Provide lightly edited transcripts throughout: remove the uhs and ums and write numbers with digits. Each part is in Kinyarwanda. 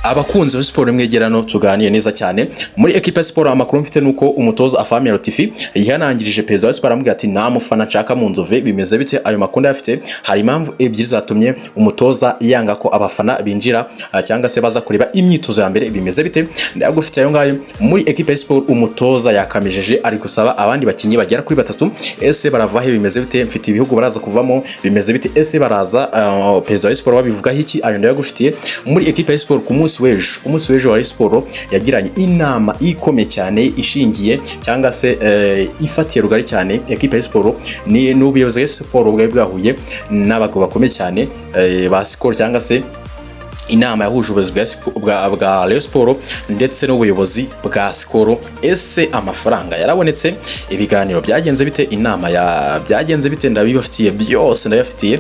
Abakunzi ba siporo mwegerano tuganire neza cyane muri ekipa ya siporo. Amakuru mfite nuko umutoza Afahmia Lotfi yihanangirije perezida wa siporo, aramubwira ati: "Nta mufana nshaka mu Nzove." Bimeze bite? Ayo makuru ndayafite. Hari impamvu ebyiri zatumye umutoza yanga ko abafana binjira cyangwa se baza kureba imyitozo ya mbere. Bimeze bite? Ndagufite ayo ngayo. Muri ekipa ya siporo umutoza yakamijeje, ari gusaba abandi bakinnyi bagera kuri batatu. Ese barava he? Bimeze bite? Mfite ibihugu baraza kuvamo. Bimeze bite? Ese baraza perezida wa siporo babivugaho iki? Ayo ndayagufitiye. Muri ekipa ya siporo ku munsi w'ejo, ku munsi w'ejo wa siporo yagiranye inama ikomeye cyane ishingiye cyangwa se ifatiye rugari cyane ekipa ya siporo. Ni n'ubuyobozi bwa siporo bwari bwahuye n'abagabo bakomeye cyane ba Skol, cyangwa se inama yahuje ubuyobozi bwa Rayon Sport ndetse n'ubuyobozi bwa Skol. Ese amafaranga yarabonetse? Ibiganiro byagenze bite? Inama ya byagenze bite? Ndabibafitiye byose, ndabibafitiye.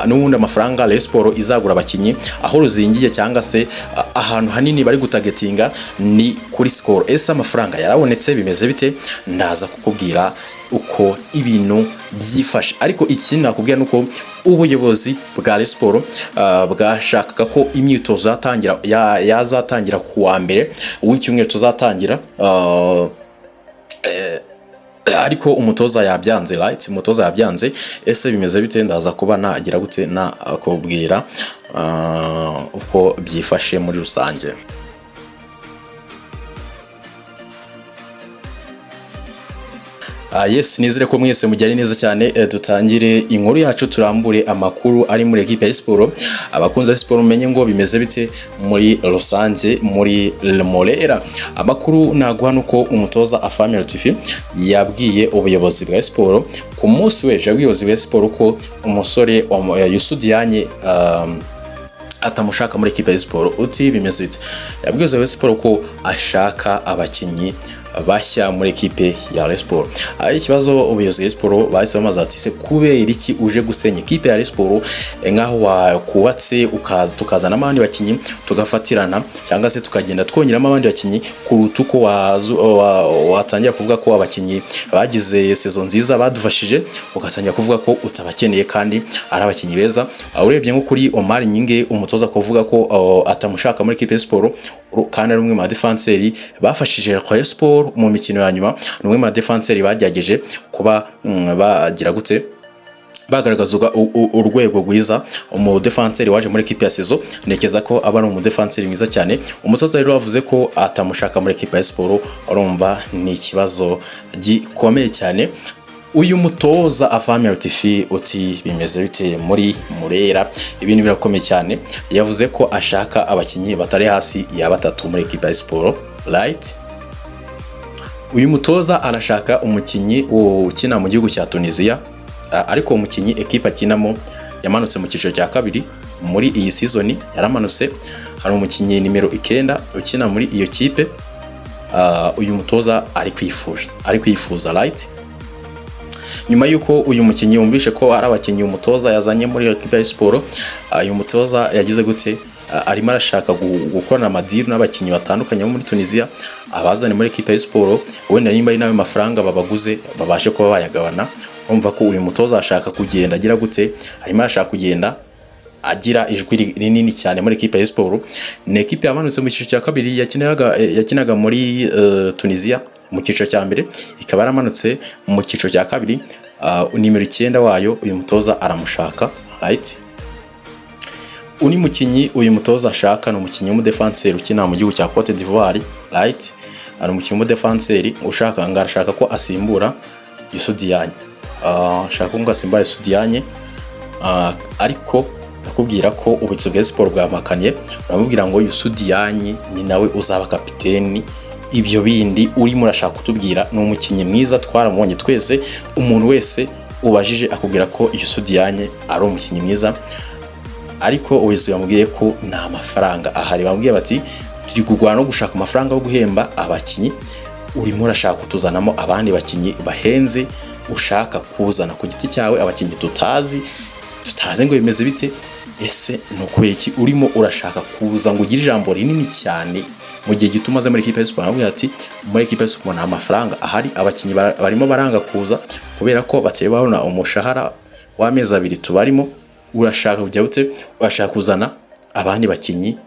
N'ubundi amafaranga Rayon Sport izagura abakinnyi, aho ruzingiye cyangwa se ahantu hanini bari gutargetinga ni kuri Skol. Ese amafaranga yarabonetse? Bimeze bite? Ndaza kukubwira uko ibintu byifashe. Ariko ikindi nakubwira nuko ubuyobozi bwa Rayon Sport bwashakaga ko imyitozo yatangira yazatangira ku wa mbere w'icyumweru tuzatangira, ariko umutoza yabyanze, right? Umutoza yabyanze. Ese bimeze bite? Ndaza kuba nagira gute nakubwira uko byifashe muri rusange. Yes, nizere ko mwese mujyanye neza cyane. Dutangire inkuru yacu, turambure amakuru ari muri ekipe ya siporo. Abakunzi ba siporo, mumenye ngo bimeze bite muri rusange muri Murera. Amakuru naguha nuko umutoza Afahmia Lotfi yabwiye ubuyobozi bwa siporo ku munsi w'ejo, yabwiye ubuyobozi bwa siporo ko umusore Youssou Diagne atamushaka muri ekipe ya siporo. Uti bimeze bite? Yabwiye ubuyobozi bwa siporo ko ashaka abakinnyi bashya muri ekipe ya Rayon Sport. Ari ikibazo, ubuyobozi bwa siporo bahise bamaze ati: "Se kubera iki uje gusenya ekipe ya Rayon Sport, nkaho wakubatse, ukaza tukazanamo abandi bakinnyi tugafatirana, cyangwa se tukagenda twongeramo abandi bakinnyi, kuruta uko watangira kuvuga ko abakinnyi bagize saison nziza badufashije, ugatangira kuvuga ko utabakeneye kandi ari abakinnyi beza?" Urebye nko kuri Omar Gning, umutoza kuvuga ko atamushaka muri ekipe ya siporo kandi ari umwe mu badefanseri bafashije Rayon Sport mu mikino ya nyuma, ni umwe mu badefanseri bagerageje kuba bagira gute, bagaragaza urwego rwiza, umudefanseri waje muri ekipe ya saison, ntekereza ko aba ari umudefanseri mwiza cyane. Umutoza rero wavuze ko atamushaka muri ekipe ya siporo, urumva ni ikibazo gikomeye cyane. Uyu mutoza Afahmia Lotfi, uti bimeze bite muri Murera? Ibintu birakomeye cyane. Yavuze ko ashaka abakinnyi batari hasi ya batatu muri ekipe ya siporo, right? Uyu mutoza arashaka umukinnyi ukina mu gihugu cya Tunisia, ariko uwo mukinnyi ekipe akinamo yamanutse mu cyiciro cya kabiri muri iyi season, yaramanutse. Hari umukinnyi nimero 9 ukina muri iyo kipe uyu mutoza ari kwifuza, right? Nyuma y'uko uyu mukinnyi yumvishe ko ari abakinnyi umutoza yazanye muri ekipe ya siporo, uyu mutoza yagize gute? Arimo arashaka gukorana amadeal n'abakinnyi batandukanye bo muri Tunisia, abazane muri ekipe ya siporo, wenda nimba ari nayo mafaranga babaguze babashe kuba bayagabana. Urumva ko uyu mutoza ashaka kugenda agira gute? Arimo arashaka kugenda agira ijwi rinini cyane muri ekipe ya siporo. Ni ekipe yamanutse mu cyiciro cya kabiri, yakinaga muri Tunisia mu cyiciro cya mbere, ikaba yaramanutse mu cyiciro cya kabiri. Nimero 9 wayo uyu mutoza aramushaka, right? Undi mukinnyi uyu mutoza ashaka ni umukinnyi w'umudefanseri ukina mu gihugu cya Cote d'Ivoire, right? Hari umukinnyi w'umudefanseri ushaka, ngo arashaka ko asimbura Youssou Diagne. Ashaka ko asimbura Youssou Diagne, ariko ndakubwira ko ubuyobozi bwa siporo bwampakaniye, buramubwira ngo Youssou Diagne ni nawe uzaba kapiteni. Ibyo bindi urimo urashaka kutubwira, ni umukinnyi mwiza, twaramubonye twese, umuntu wese ubajije akubwira ko Youssou Diagne ari umukinnyi mwiza, ariko ubuyobozi bamubwiye ko nta mafaranga ahari. Bamubwiye bati: "Turi kurwana no gushaka amafaranga yo guhemba abakinnyi, urimo urashaka kutuzanamo abandi bakinnyi bahenze, ushaka kuzana ku giti cyawe, abakinnyi tutazi ngo bimeze bite. Ese ni ukubera iki urimo urashaka kuza ngo ugire ijambo rinini cyane mu gihe gito umaze muri ekipe ya siporo?" Aramubwira ati: "Muri ekipe ya siporo nta mafaranga ahari, abakinnyi barimo baranga kuza kubera ko batari babona umushahara w'amezi 2 tubarimo. Urashaka kujya gute? Urashaka kuzana abandi bakinnyi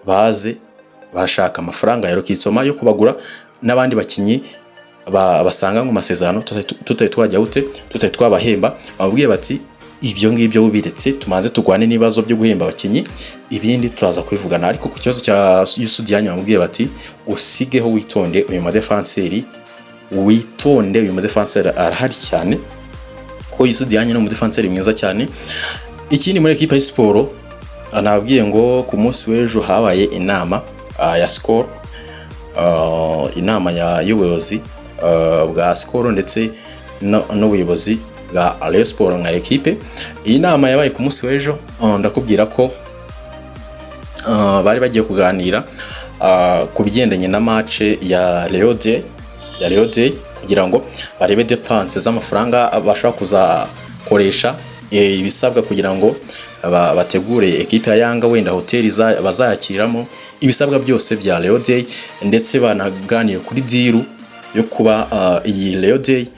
Baze bashaka amafaranga ya recrutement yo kubagura n'abandi bakinnyi basanga mu masezerano tutari twajya gute, tutari twabahemba. Bamubwiye bati: "Ibyo ngibyo biretse, tumanze turwane n'ibibazo byo guhemba abakinnyi, ibindi turaza kubivugana." Ariko ku kibazo cya Youssou Diagne bamubwiye bati: "Usigeho, witonde uyu mudefanseri, witonde, uyu mudefanseri arahari cyane," kuko Youssou Diagne ni umudefanseri mwiza cyane. Ikindi muri ekipa ya siporo nababwiye ngo ku munsi w'ejo habaye inama ya Skol, inama y'ubuyobozi bwa Skol ndetse n'ubuyobozi bwa Rayon Sport nka ekipe. Iyi nama yabaye ku munsi w'ejo. Ndakubwira ko bari bagiye kuganira ku bigendanye na match ya Rayon Day, ya Rayon Day, kugira ngo barebe dépenses z'amafaranga bashobora kuzakoresha, ibisabwa kugira ngo bategure ekipe ya Yanga, wenda hoteli bazayakiriramo, ibisabwa byose bya Rayon Day, ndetse banaganire kuri deal yo kuba iyi Rayon Day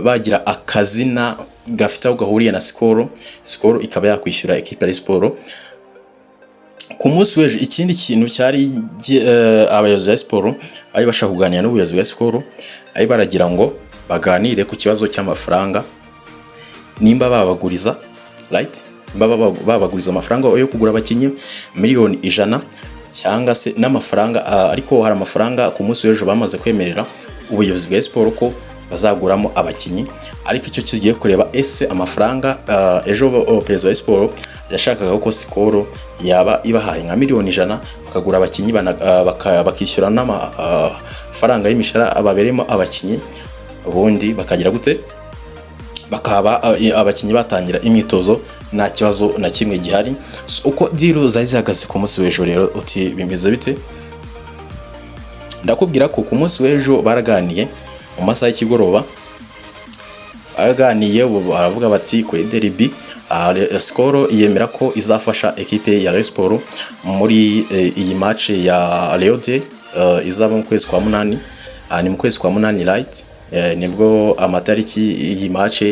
bagira akazina gafite aho gahuriye na Skol, Skol ikaba yakwishyura ekipe ya Sport ku munsi w'ejo. Ikindi kintu cyari abayobozi ba siporo bari bashaka kuganira n'ubuyobozi bwa siporo, bari baragira ngo baganire ku kibazo cy'amafaranga, nimba babaguriza, right, nimba babaguriza amafaranga yo kugura abakinnyi 100 miliyoni cyangwa se n'amafaranga. Ariko hari amafaranga ku munsi w'ejo bamaze kwemerera ubuyobozi bwa siporo ko bazaguramo abakinnyi. Ariko icyo tugiye kureba, ese amafaranga ejo perezida wa siporo yashakaga ko Skol yaba ibahaye nka 100 miliyoni bakagura abakinnyi, bakishyura n'amafaranga y'imishahara babereyemo abakinnyi, ubundi bakagira gute, bakaba abakinnyi batangira imyitozo nta kibazo na kimwe gihari. So, uko deal zari zihagaze ku munsi w'ejo rero, uti bimeze bite? Ndakubwira ko ku munsi w'ejo baraganiye mu masaha y'ikigoroba, baraganiye, ubu baravuga bati kuri derby, Skol yemera ko izafasha ekipe ya Rayon Sport muri iyi match ya Rayon Day izaba mu kwezi kwa munani. Ni mu kwezi kwa munani, right? Nibwo amatariki iyi match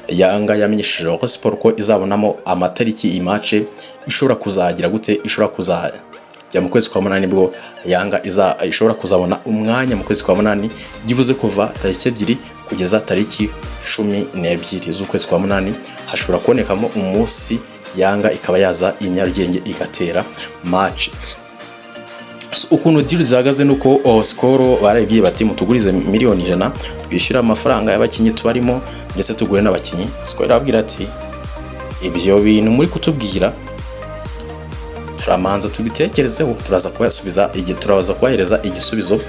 Yanga yamenyesheje Rayon Sport ko izabonamo amatariki iyi match ishobora kuzagira gute, ishobora kuzajya mu kwezi kwa munani, nibwo Yanga ishobora kuzabona umwanya mu kwezi kwa munani, byibuze kuva tariki 2 kugeza tariki 12 z'ukwezi kwa munani hashobora kubonekamo umunsi Yanga ikaba yaza i Nyarugenge igatera match. So, ukuntu deal zihagaze nuko Skol barabibwiye bati: "Mutugurize 100 miliyoni twishyure amafaranga y'abakinnyi tubarimo, ndetse tugure n'abakinnyi." Skol irababwira ati: "Ibyo bintu muri kutubwira turamanza tubitekerezeho, turaza kubasubiza igihe, turaza kubahereza igisubizo."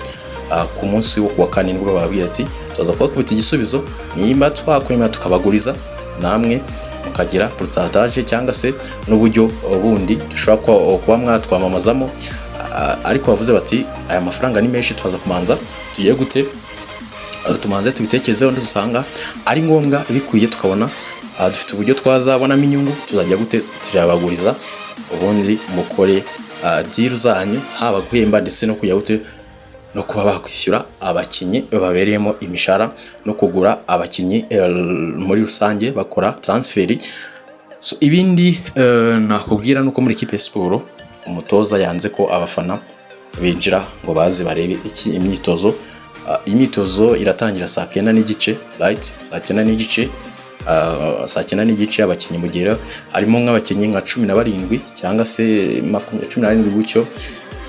Ku munsi wo kuwa kane nibwo bababwira ati: "Turaza kubakubita igisubizo nimba twakwemera tukabaguriza, namwe mukagira pourcentage cyangwa se n'uburyo bundi dushobora kuba mwatwamamazamo." Ariko bavuze bati: "Aya mafaranga ni menshi, turaza kumanza tugiye gute, tumanze tubitekerezeho, dusanga ari ngombwa bikwiye, tukabona dufite uburyo twazabonamo inyungu, tuzajya gute, turabaguriza, ubundi mukore deal zanyu, haba guhemba ndetse no kujya gute, no kuba bakwishyura abakinnyi babereyemo imishahara no kugura abakinnyi muri rusange, bakora transfer." So, ibindi nakubwira nuko muri ikipe ya siporo umutoza yanze ko abafana binjira ngo baze barebe iki imyitozo. Imyitozo iratangira saa 9:30, right, saa 9:30, saa 9:30. Abakinnyi mu gihe harimo nk'abakinnyi nka 17 cyangwa se 17 gutyo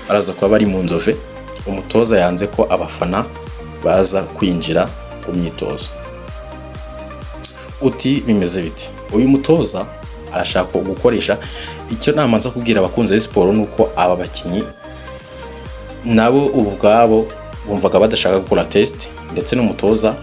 baraza kuba bari mu Nzove. Umutoza yanze ko abafana baza kwinjira ku myitozo. Uti bimeze bite? Uyu mutoza arashaka gukoresha icyo. Namanza kubwira abakunzi ba siporo ni uko aba bakinnyi nabo ubwabo bumvaga badashaka gukora test, ndetse n'umutoza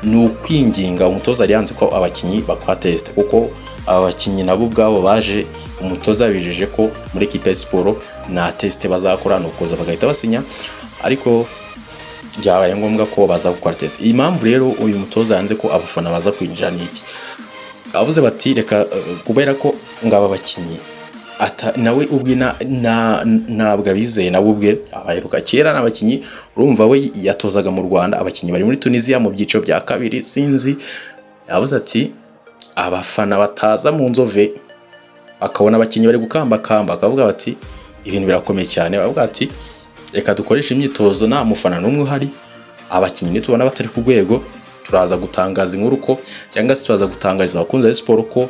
ni ukwinginga. Umutoza yari yanze ko abakinnyi bakora test, kuko aba bakinnyi nabo ubwabo baje umutoza yabijeje ko muri ekipe ya siporo nta test bazakora, ni ukuza bagahita basinya, ariko byabaye ngombwa ko baza gukora test. Iyi mpamvu rero uyu mutoza yanze ko abafana baza kwinjira ni iki? Abavuze bati reka, kubera ko ngo aba bakinnyi nawe ubwe ntabwo abizeye, nawe ubwe abaheruka kera n'abakinnyi, urumva we yatozaga mu Rwanda, abakinnyi bari muri Tunisia mu byiciro bya kabiri, sinzi. Yavuze ati abafana bataza mu Nzove bakabona abakinnyi bari gukambakamba, bakavuga bati Ibintu birakomeye cyane. Baravuga ati: "Reka dukoreshe imyitozo nta mufana n'umwe uhari. Abakinnyi nitubona batari ku rwego, turaza gutangaza inkuru ko, cyangwa se turaza gutangariza abakunzi ba siporo ko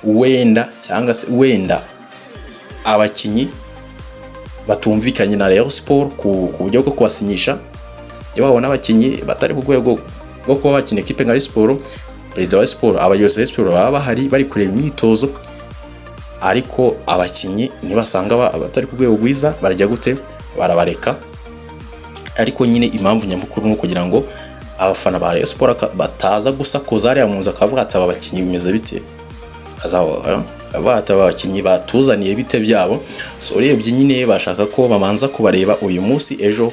wenda, cyangwa se wenda abakinnyi batumvikanye na Rayon Sport ku buryo bwo kubasinyisha." Iyo babona abakinnyi batari ku rwego rwo kuba bakina ekipe nka Rayon Sport, perezida wa siporo, abayobozi ba siporo baba bahari bari kureba imyitozo, ariko abakinnyi nibasanga batari ku rwego rwiza, barajya gute? Barabareka. Ariko nyine impamvu nyamukuru ni ukugira ngo abafana ba Rayon Sport bataza gusakuza hariya mu nzu, akavuga ati: "Aba bakinnyi bimeze bite?" Akavuga ati: "Aba bakinnyi batuzaniye bite byabo?" So urebye nyine bashaka ko bamanza kubareba uyu munsi, ejo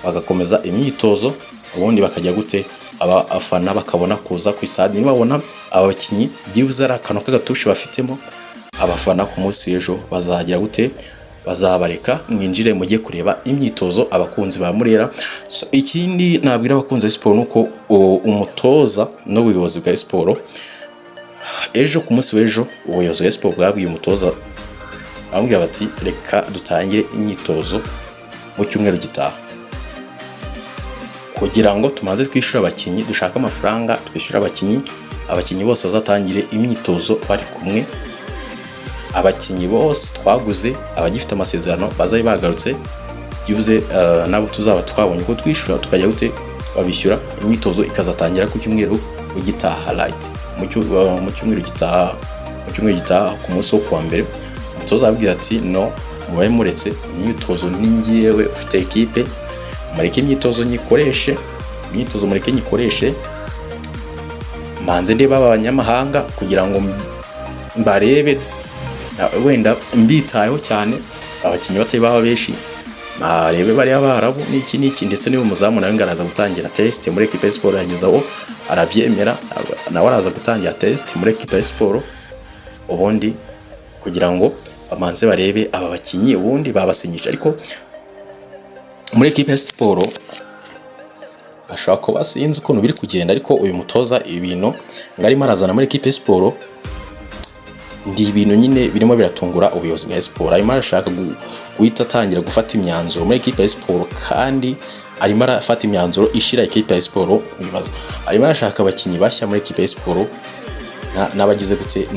bagakomeza imyitozo, ubundi bakajya gute? Abafana bakabona kuza ku stade. Nibabona aba bakinnyi byibuze ari akantu k'agatushi bafitemo, abafana ku munsi w'ejo bazagira gute? Bazabareka mwinjire mujye kureba imyitozo, abakunzi ba Murera. So, ikindi nabwira abakunzi ba siporo ni uko umutoza n'ubuyobozi bwa siporo, ejo ku munsi w'ejo ubuyobozi bwa siporo bwabwiye umutoza, bamubwira bati: "Reka dutangire imyitozo mu cyumweru gitaha, kugira ngo tumanze twishyure abakinnyi, dushake amafaranga twishyure abakinnyi, abakinnyi bose bazatangire imyitozo bari kumwe. Abakinnyi bose twaguze, abagifite amasezerano bazabe bagarutse byibuze, nabo tuzaba twabonye uko twishyura, tukajya gute? Twabishyura, imyitozo ikazatangira ku cyumweru gitaha, right? Mu cyumweru gitaha, mu cyumweru gitaha ku munsi wo kuwa mbere." Umutoza arababwira ati: "No, mubaye muretse, imyitozo ni ngewe ufite ekipe, mureke imyitozo nyikoreshe, imyitozo mureke nyikoreshe, manze ndebe abanyamahanga kugira ngo mbarebe wenda mbitayeho cyane, abakinnyi batari baba benshi, barebe bariya Barabu n'iki n'iki." Ndetse niba umuzamu nawe ngo araza gutangira test muri ekipe ya siporo, yageze aho arabyemera, nawe araza gutangira test muri ekipe ya siporo, ubundi kugira ngo bamanze barebe aba bakinnyi, ubundi babasinyisha. Ariko muri ekipe ya siporo ashobora kuba, sinzi ukuntu biri kugenda, ariko uyu mutoza ibintu ngo arimo arazana muri ekipe ya siporo ndi ibintu nyine birimo biratungura ubuyobozi bwa siporo. Arimo arashaka guhita atangira gufata imyanzuro muri ekipe ya siporo, kandi arimo arafata imyanzuro ishira ekipe ya siporo mu bibazo. Arimo arashaka abakinnyi bashya muri ekipe ya siporo n'abagize gute,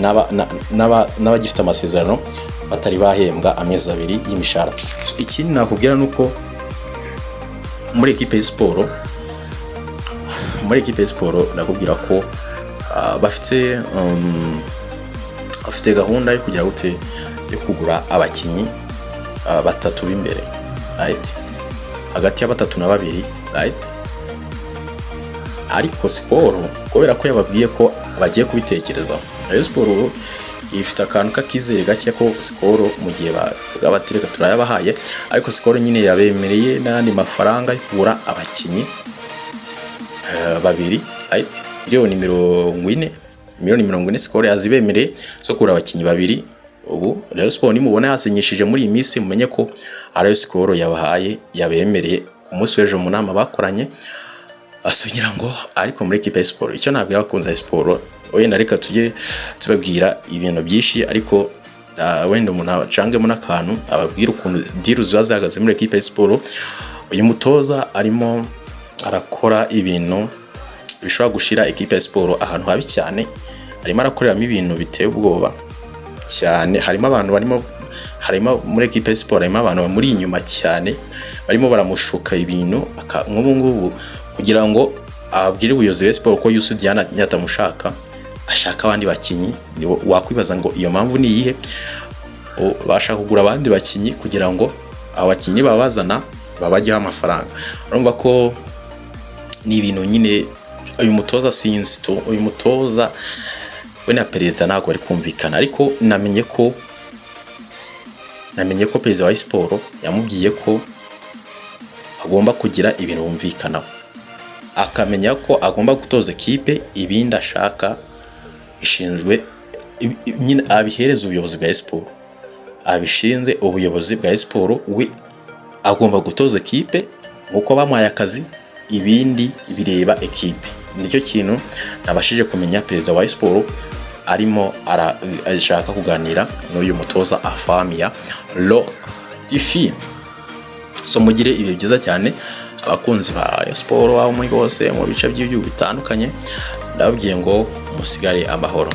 n'abagifite amasezerano batari bahembwa amezi 2 y'imishahara. Ikindi nakubwira ni uko muri ekipe ya siporo nakubwira ko bafite gahunda yo kugira gute? Yo kugura abakinnyi batatu b'imbere, right? Hagati ya batatu na babiri, right? Ariko siporo kubera ko yababwiye ko bagiye kubitekerezaho, Rayon Sport ubu ifite akantu k'akizere gake ko Skol mu gihe bavuga bati: "Reka turayabahaye." Ariko Skol nyine yabemereye n'andi mafaranga yo kugura abakinnyi babiri, right? Miliyoni 40, miliyoni 40 Skol yazibemereye zo kugura abakinnyi babiri. Ubu Rayon Sport nimubona yasinyishije muri iyi minsi, mumenye ko Rayon Sport yabahaye, yabemereye ku munsi w'ejo mu nama bakoranye asugira ngo. Ariko muri ekipe ya siporo, icyo nabwira abakunzi ba siporo, wenda reka tujye tubabwira ibintu byinshi, ariko wenda umuntu acangemo n'akantu ababwira ukuntu deal ziba zihagaze muri ekipe ya siporo. Uyu mutoza arimo arakora ibintu bishobora gushyira ekipe ya siporo ahantu habi cyane. Arimo arakoreramo ibintu biteye ubwoba cyane. Harimo abantu barimo, harimo muri ekipe ya siporo harimo abantu bamuri inyuma cyane, barimo baramushuka ibintu nk'ubu ngubu kugira ngo abwire ubuyobozi bwa siporo ko Youssou Diagne atamushaka, ashaka abandi bakinnyi. Wakwibaza ngo iyo mpamvu ni iyihe? Bashaka kugura abandi bakinnyi kugira ngo abakinnyi babazana babajyeho amafaranga. Urumva ko ni ibintu nyine uyu mutoza, sinzi tu, uyu mutoza we na perezida ntabwo bari kumvikana. Ariko namenye ko perezida wa siporo yamubwiye ko agomba kugira ibintu bumvikanaho, akamenya ko agomba gutoza ekipe, ibindi ashaka bishinzwe nyine abihereza ubuyobozi bwa siporo, abishinze ubuyobozi bwa siporo. We agomba gutoza ekipe nk'uko bamuhaye akazi, ibindi bireba ekipe. Nicyo kintu nabashije kumenya perezida wa siporo arimo arashaka kuganira n'uyu mutoza Afhamia Lotfi. TV. So mugire ibihe byiza cyane, abakunzi ba Rayon Sport aho muri hose mu bice by'ibihugu bitandukanye. Ndababwiye ngo musigare amahoro.